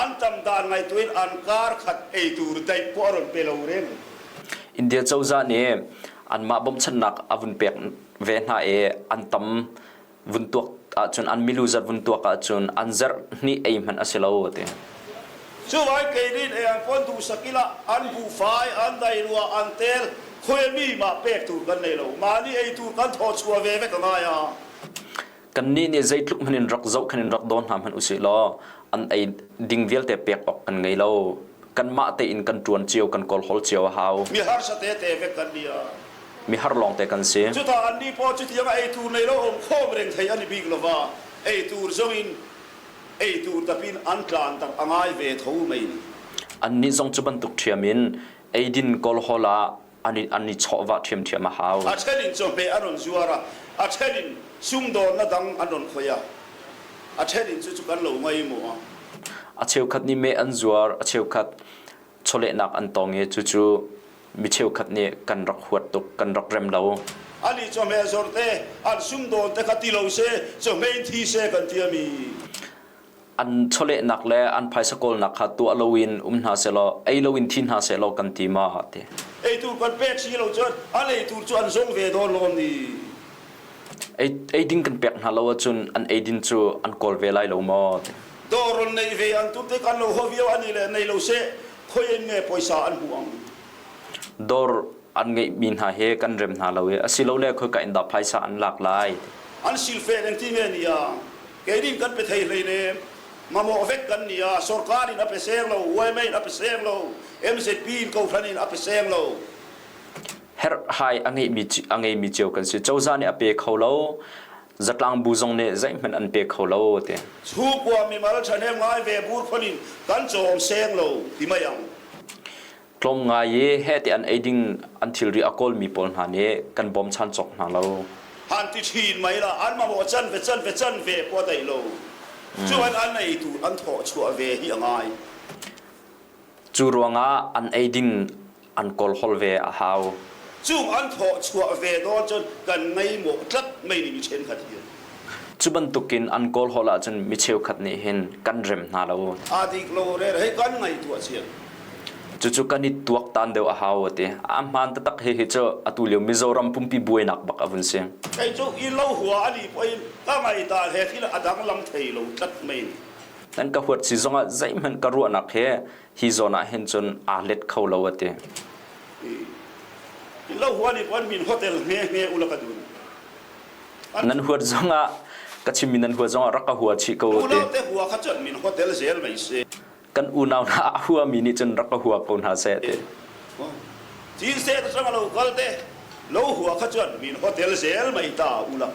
an tam dan ngaihtuah in an kar khat ei tur daih pawh a rawn pe lo reng. India cozah nih anmah bawmchannak a vun pek ve hna i an tam vun tuak ahcun an milu zat vun tuak ahcun an zerh hnih ei hmanh a si lo a ti. Cuvai keinin ei an pawn duhsak ila an buhfai, an dailua, an tel, khuaimi mah pek tur kan nei lo. Mahni ei tur kan thawhchuah ve vek a ngai a. Kannih nih zeitluk hmanh in rak zohkhenh in rak daw hna hmanh usih law an ei ding vialte pek awk kan ngei lo. Kanmah tein kan ṭuan cio, kan kawlhawl cio a hau. Mi harsa tete vek kan ni a. Mi har lawngte kan si. Chutah annih pawh chutiang a eitur nei lo awm khawm reng thei an i bik lova, eitur zongin eitur tapin an tlan tak a ngai ve tho mai ni. Annih zong cu bantuk ṭhiam in eidin kawlhawl ah an i, an i chawhvah ṭhiamṭhiam a hau. A ṭhen in chawhmeh an rawn zuar a, a ṭhen in sumdawnnak dang an rawn khawih a, a ṭhen in cucu kan lo ngaimawh a. A cheukhat nih meh an zuar, a cheukhat chawlehnak an tong i cucu mi cheukhat nih kan rak huat tuk, kan rak rem lo. Ani chawhmeh zawrte an sumdawn te kha ti lo seh, chawhmeh in thi seh kan ti ami. An chawlehnak le an phaisa kawlnak kha tuah loin um hna sehlaw, ei loin thi hna sehlaw kan ti ma ti. Eitur kan pek si lo cun an eitur cu an zong ve dawn lawm ni. Ei, eiding kan pek hna lo ahcun an eidin cu an kawl ve lai lo maw? Ti. Dawron nei ve an tum tik an lo ho viau ani le nei lo seh khoi in nge poisa an hmu ang. Dawr an ngeihmi hna he kan rem hna lo i asilole khoika in dah phaisa an lak lai. An silfen eng ti nge ni a kei din kan pe thei hlei nem mamawh vek kan ni a sorkar in a pe seng lo YMA in a pe seng lo MZP in kohhran in a pe seng lo. Herhhai a ngeihmi a ngeimi cio kan si. Cozah nih a pe kho lo. Zatlang bu zong nih zeihmanh an pe kho lo ti. Chungkua mimal ṭhahnem ngai ve bur khon in kan cawm seng lo ti mei ang. Tlawm ngai i heh ti an ei ding an thilri a kawlmi pawl hna nih kan bawmchan cawk hna lo. Han ti ṭhin mai la an mamawh can ve can ve can ve pawh a daih lo. Cu an an ei tu an thawh chuah ve hi a ngai. Cu ruangah an ei ding an kawlhawl ve a hau. Cung an thawhchuah ve dawn cun kan ngaimawh tlat mei nih mi ṭhenkhat hi. Cu bantukin an kawlhawl ahcun mi cheukhat nih hin kan rem hna lo. Aa dik lo re hei kan ngaihtuah cian. Cucu kan i tuaktan deuh a hau a ti. A hmaan taktak hihi cu atu lio Mizoram pumpi buainak bak a vun si. Kei cu i lo hua a nih poh in ka ngaihdan he thil a danglam thei lo tlat mei nih. Nan ka huat si zongah zeihmanh ka ruahnak he hi zawn ah hin cun aa let kho lo a ti. Lo hua nih puan min hotel nge nge ula ka dun. Nan huat zongah ka chimmi nan huat zongah rak ka hua chih ko a ti. Unau te hua kha cun min hotel zel mai si. Kan unau hna a huami nih cun rak ka hua ko hna seh ti. Chin state atang lo kal te lo hua kha cun min hotel zel mai ta ula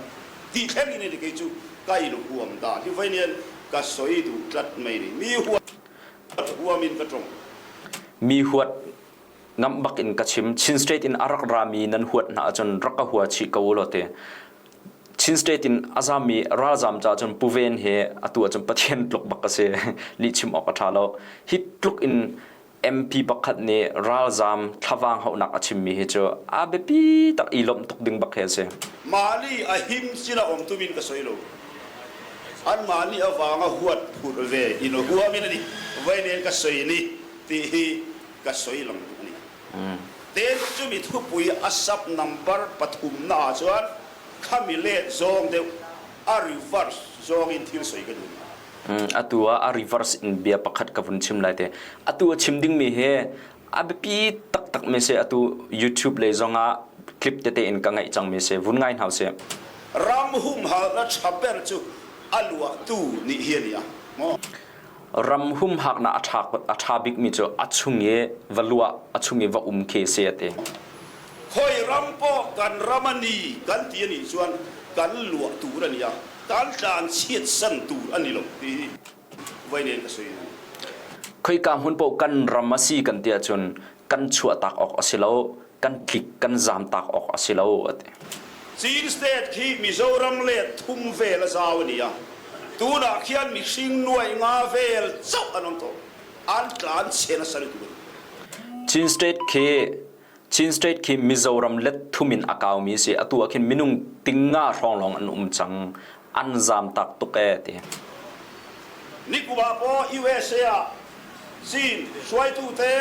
ti thleng in kei cu kai lo huam da hi vai nian ka soi duh tlat mai ni mi hua huam in ka tong. Mi huat ngamh bak in ka chim. Chin State in a rak rami nan huat hna ahcun rak ka hua chih ko u law ti. Chin State in a zami ralzam ca cun Pu Ven he atu ahcun Pathian tluk bak a si. Lihchim awk a ṭha lo. Hi tluk in MP pakhat nih ralzaam thlavang hauhnak a chimmi hi cu a biapi tak i lawmh tuk ding bak hi a si. Mahni a him sin a um tumin ka soi lo. Anmah nih a vang a huat phurh ve in huam in ani vei nen ka soi ni ti hi ka soi lang duh ani. Ten cumi thupui a sub number pathum na ah chuan khami let zawng deuh a reverse zawng in thil soi ka duh ni. Atu ah a reverse in bia pakhat ka vun chim lai te. Atu a chim dingmi hi a biapi taktak mi si. Atu YouTube lei zongah clip tete in ka ngaih cangmi si. Vun ngai hna usih. Ram humhalnak ṭha ber cu a luahtu nih hi a ni a maw? Ram humhaknak a ṭha a ṭha bikmi cu a chung i va luah, a chung i va um khi si a ti. Khoi ram pawh kan ram a ni kan ti a nih cun kan luah tur a ni a. Kan tlanchiat san tur a ni lo ti hi voi nen ka soi. Khoika hmun paoh kan ram a si kan ti ahcun kan chuahtak awk a si lo, kan tlik kan zamtak awk a si lo a ti. Chin State khi Mizoram le thum vel a zau a ni a. Tunah khian mihring nuai nga vel chauh an awm tawh. An tlan chen a sal tu a ni. Chin State khi Chin State khi Mizoram let thum in a kaumi si. Atu ah khin minung tinga hrawng lawng an um cang. An zaam tak tuk ee ti. Nikum ah paw USA ah Chin hruaitu te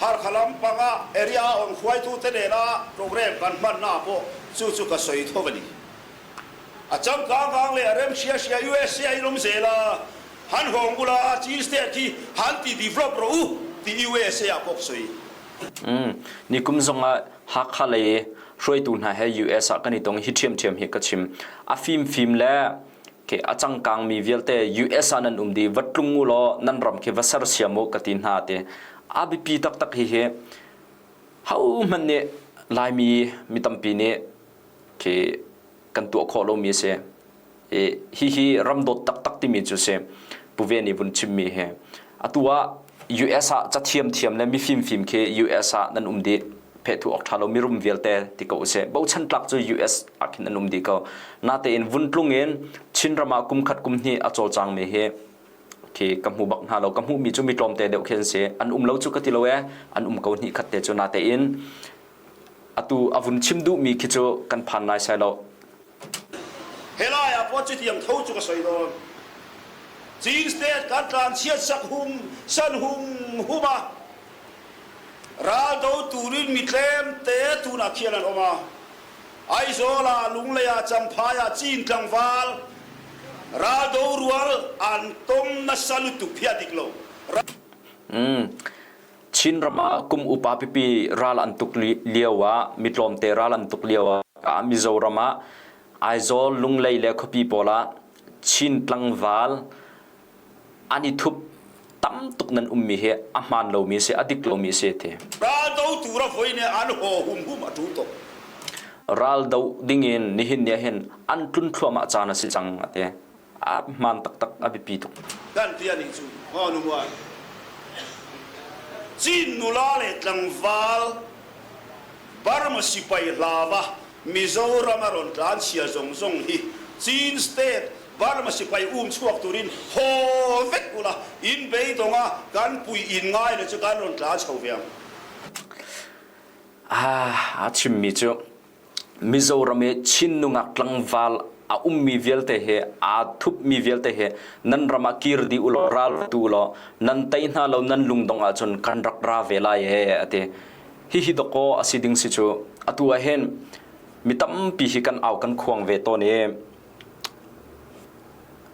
Harkha lampang ah area on hruaitu te nena program kan hmanna pawh chu chu ka soi tho a ni. A changkang kang le a rem sia sia USA in um zel a, han hawng ula Chin State khi han ti develop rawh u ti USA ah pawh ka soi. Nikum zongah Hakha lei hruaitu hna he US ah kan i tong hi ṭhiamṭhiam hi ka chim. A fimfim le ke a cangkangmi vialte US ah nan um dih va tlung u law nan ram khi va sersiam u ka ti hna ti. A biapi taktak hi hi hohmanh nih Laimi mi tampi nih khi kan tuah khawh lomi a si. Hihi ramdawt taktak timi cu si. Pu Ve nih vun chimmi hi. Atu ah US ah cathiam thiam le mifim fim khi US ah nan um dih. Phethu awk ṭha lo mirum vialte ti ko usih. Bochan tlak cu US ah khin an um dih ko. Natein vun tlung in Chinram ah kum khat kum hnih a cawlcangmi hi khi ka hmu bak hna lo. Ka hmuhmi cu mi tlawmte deuh khi an si. An um lo cu ka ti lo ee. An um ko hnih khat te cu natein atu a vun chim duhmi khi cu kan phan nai sai lo. Helai ah pawh chutiang tho cu ka soi dawn. Chin State kan tlanchiat sak hum san hum hum a raldo turin mi tlem te tunah khian an um a. Aizawl ah Lunglei ah Champhai ah Chin tlangval raldo rual an tom nasa lutuk hi a dik lo. Chinram ah kum upa pipi ral an tuk lio ah mitlawmte ral an tuk lio ah Mizoram ah Aizawl, Lunglei le khuapi pawl ah Chin tlangval an i thup tam tuk nan ummi hi a hmaan lomi a si, a dik lomi a si ti. Ral dotu ra voi nih an haw humhum a ṭu tuk. Ral doh dingin nihin ni ah hin an tlun thluahmah caan a si cang a ti. A hmaan taktak a biapi tuk. Kan ti anih cu maw nu muai. Chin nula le tlangval Burma sipai hlava Mizoram a rawn tlanchia zong zong hi Chin state Burma sipai um chuak turin haw vek ula in beidong a kan pui in ngai le cu kan rawn tla chho ve ang. Ah, a chimmi cu Mizoram i Chin nungak tlangval a ummi vialte he aa thupmi vialte he nan ram ah kir dih ulaw ral tu ulaw nan tei hna lo nan lungdong ahcun kan rak ra ve lai ee a ti. Hihi dawkaw a si ding si cu atu ah hin mi tampi hi kan au kan khuang ve tawn i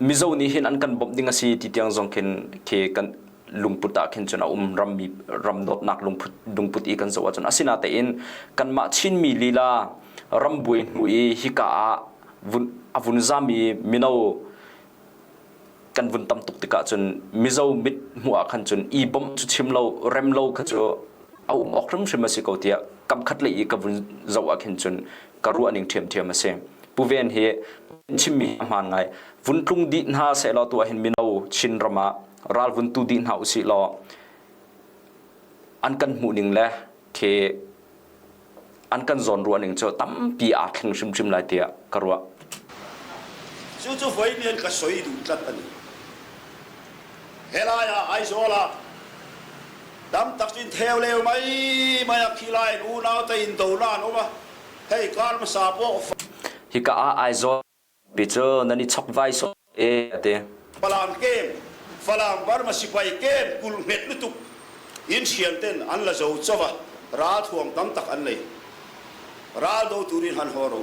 Mizo nih hin an kan bawmh ding a si ti tiang zong khin khi kan lungput ah khin cun a um rammi ram dawtnak lungput lungput i kan zoh ahcun asinatein kanmah Chinmi lila rambuai hnu i hika ah vun a vun zami mino kan vun tam tuk tikah cun Mizo mit hmuh ah khan cun i bawmh cu chim lo rem lo kha cu a um awk hrimhrim a si ko tiah kam khat lei i ka vun zoh ah khin cun ka ruah ning ṭhiamṭhiam a si. Pu Ven hi chimmi a hmaan ngai. Vun tlung dih hna sehlaw tu ah hin mino Chin ram ah ral vun tu dih hna usih law an kan hmuh ning le khi an kan zawn ruah ning cu tampi aa thleng hrimhrim lai tiah ka ruah. Cucu voi nih an ka soi duh tlat a ni. Helai ah Aizawl ah tam tak cun theu leu mai mai ah khi lai unau te in do na an um a hei kar hmasa pawh Hika ah Aizawl pi cu nan i chok vai sawh e a ti. Falam kem Falam Burma sipai kem kulh hnget lutuk in thian ten an la zo chova ralthuam tam tak an nei ral do turin han haw ro.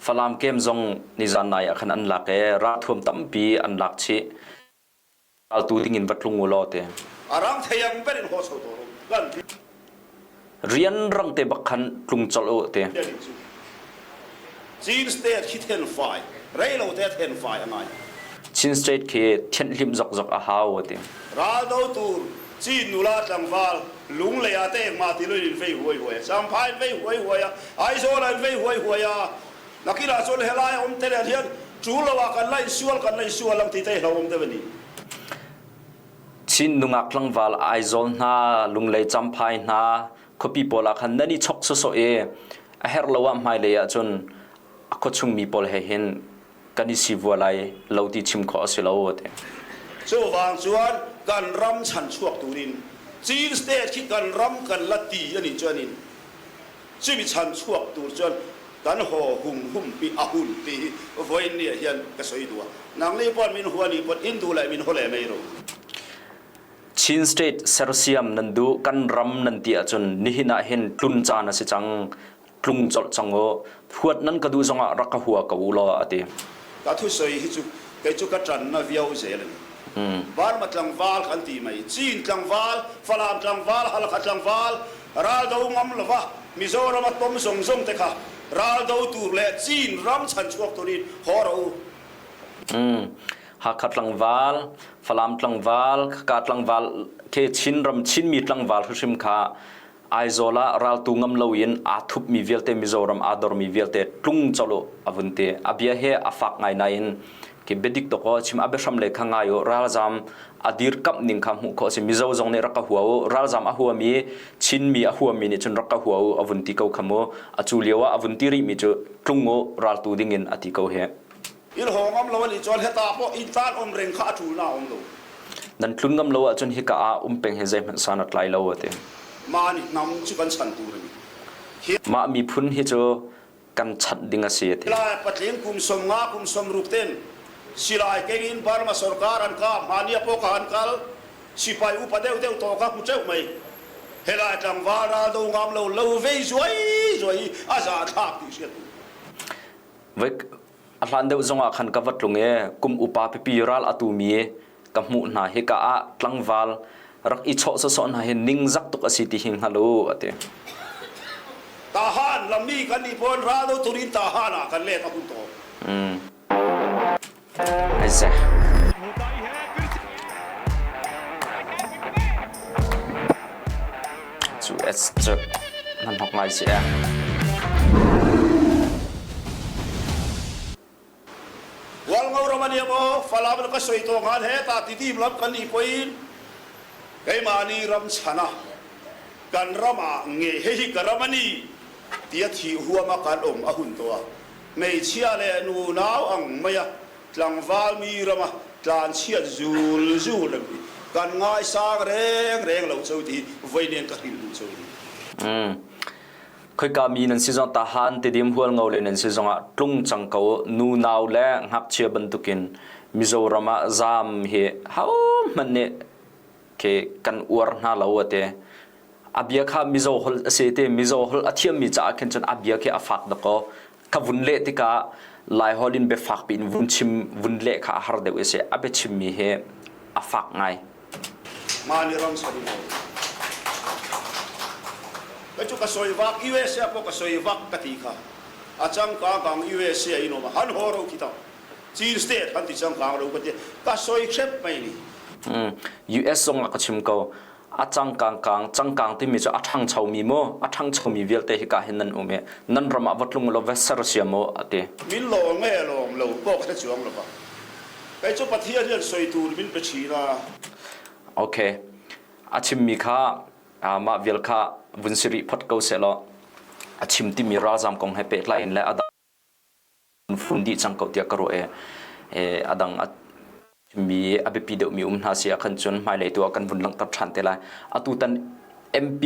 Falam kem zong nizan nai ah khan an lak e ralthuam tampi an lak chih. Raltu dingin va tlung u law te. A rang thei ang berin haw chho to ro kan ti. Rian rang te bak khan tlung colh u te. Chin State khi then fai rei lo te then fai a ngai. Chin State khi thianhhlimh zokzok a hau a ti. Ral do tur Chin nula tlangval Lunglei ah te engmah ti loin in vei huai huai a, Champhai in vei huai huai a, Aizawl ah in vei huai huai a, nakin ah cun helai a um te len hian ṭul lo ah kan la in sual kan la in sual ang ti te hi lo um deuh a ni. Chin nungak tlangval Aizawl hna, Lunglei Champhai hna, khuapi pawl ah khan nan i chok sawsawh i a herh lo ah hmailei ah cun a khuachung mi pawl he hin kan i sivua lai lo ti chim khawh a si lo a ti. Chuvang chuan kan ram chanchuak turin Chin state khi kan ram kan la ti a nih chuanin chumi chanchuak tur chuan kan haw hum hum pi a hun ti hi vawiin ni ah hian ka sawi duh a. Nangni pawn min hua ni pawn in duh leh min haw leh mai ro. Chin state sersiam nan duh kan ram nan ti ahcun nihin ah hin tlun caan a si cang. Tlung colh cang u. Huat nan ka duh zongah rak ka hua ko u law a ti. Ka thusawi hi cu kei cu ka ṭan na viau zel a ni. Burma tlangval kan ti mai. Chin tlangval, Falam tlangval, Halkha tlangval, raldo ngam lova Mizoram a tom zong zong te kha raldo tur le Chin ram chanchuak turin haw rawh u. Hakha tlangval, Falam tlangval, Khaka tlangval ke Chin ram Chinmi tlangval hrimhrim kha Aizawl ah raltu ngam loin aa thupmi vialte Mizoram aa dormi vialte tlung colh u a vun ti. A bia he a fak ngai nain khi biadik tuk aw chim a biahram le kha ngai u ralzam a dirkamh ning kha hmuh khawh a si. Mizo zong nih rak ka hua u ralzam a huami Chinmi a huami nih cun rak ka hua u a vun ti ko kha mu. A cu lio ah a vun ti rihmi cu tlung u raltu ding in a ti ko hi. In haw ngam lo ani chuan heta pawh in tan om reng kha a ṭul na um lo. Nan tlun ngam lo ahcun hika ah um peng hi zeihmanh san a tlai lo a ti. Mah nih hnam cu kan chan tur a ni. Mah miphun hi cu kan chanh ding a si a ti. Lai patling kum 50 kum 60 ten silai keng in Burma sarkar an kap hmania pawh ka han kal sipai upa deuh deuh to ka hmu teuh mai. Helai tlangval ral do ngam lo lo vei zuai zuai hi a za thlak ti hriat tu. A hlan deuh zongah khan ka va tlung i kum upa pipi ral a tumi ka hmuh hna. Hika ah tlangval rak i chawh sawsawh hna hi ningzak tuk a si ti hi hngal u, a ti. Tahan lammi kan nih pawn ral do turin tahan ah kan let a hun tawn. Aize. Cu S cu nan hok ngai si eh. Hualngo ram an iam Falam ka soi to ngan he ta ti dim lam kan i poin keimah ni ram chana kan ram ah nge he hi ka ram ani tia thi huama kan om a hun to a Hmeichhia le nunau ang mai a tlangval mi rama tlanchhiat zul zul reng hi kan ngaisang reng reng lo cho ti voi nen ka hrilh duh cho ni. Khoika mi nan si zong tahan tidim hual ngo le nan si zongah tlung cang ko nunau le ngakchia bantukin Mizoram ah zam hi ho hmanh nih khi kan uar hna lo ate a bia kha Mizo holh a si te Mizo holh a thiammi caah khin cun a bia khi a fak dakaw ka vun leh tikah Lai holh in biafak piin vun chim vun leh kha a har deuh i si a biachimmi hi a fak ngai. Mah nih ram sari lo. Ka cu ka soi vak USA pawh ka soi vak ka ti kha a cangka kang USA in um han ho ro khi tang Chin state han ti cangkang ro ka ti ka soi hrep mai ni. US zong ah ka chim ko a cangkang kang cangkang timi cu a ṭhangchomi maw a ṭhangchomi vialte hika hin nan um i nan ram ah va tlung law va sersiam u a ti. Min lawng nge lawng lo pawh ka chuang lo ba. Kei cu Pathian hian soi tur min pe ṭhin a. Okay. A chimmi kha mah vial kha vun si rih phot ko seh law a chim timi ralzam kong he pehtlai in le a fun dih cang ko tiah ka ruah i a dang a Mi a biapi deuhmi um hna si ah khan cun hmailei tu ah kan vun langhter ṭhan te lai. Atutan MP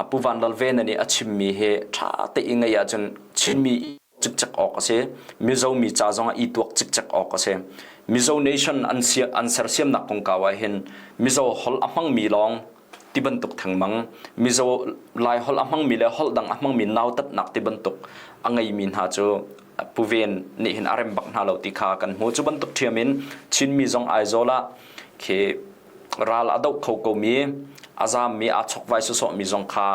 Pu Van Lal Vena nih a chimmi hi ṭha tein ngaih ahcun Chinmi cikcek awk a si. Mizo mi ca zongah i tuak cikcek awk a si. Mizo nation an an sersiamnak kongkau ah hin Mizo holh a hmangmi lawng ti bantuk thengmang Mizo Lai holh a hmangmi le holh dang a hmangmi nautatnak ti bantuk a ngeimi hna cu Pu Ven nih hin a rem bak hna lo ti kha kan hmu. Cu bantuk ṭhiam in Chinmi zong Aizawl ah khi ral a doh kho komi a zaammi aa chokvai sawsawhmi zong kha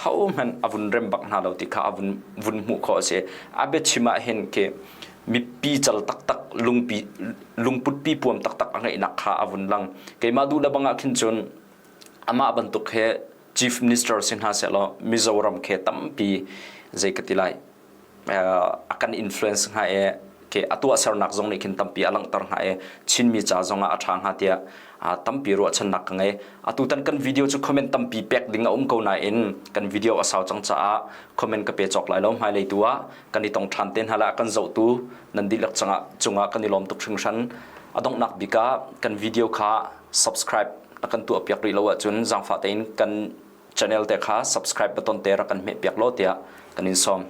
hohmanh a vun rem bak hna lo ti kha a vun vun hmuh khawh a si. A biachim ah hin khi mipi cal taktak lungpi lungput pi puam taktak a ngeihnak kha a vun lang. Keimah duh le bang ah khin cun amah bantuk he chief minister si hna sehlaw Mizoram khe tampi zei ka ti lai a kan influence hnga i ke a tuahsernak zong nih khin tampi a langhter hnga i Chinmi ca zong ah a ṭha hnga tiah tampi ruahchannak ka ngei. Atutan kan video cu comment tampi pek ding a um ko nain kan video a sau cang caah comment ka pe cawk lai lo. Hmailei tu ah kan i tong ṭhan te hna la kan zohtu nan dihlak cangah cungah kan i lawm tuk hringhran. A donghnak bik ah kan video kha subscribe na kan tuah piak rih lo ahcun zaangfah tein kan channel te kha subscribe button te rak kan hmeh piak law tiah kan in sawm.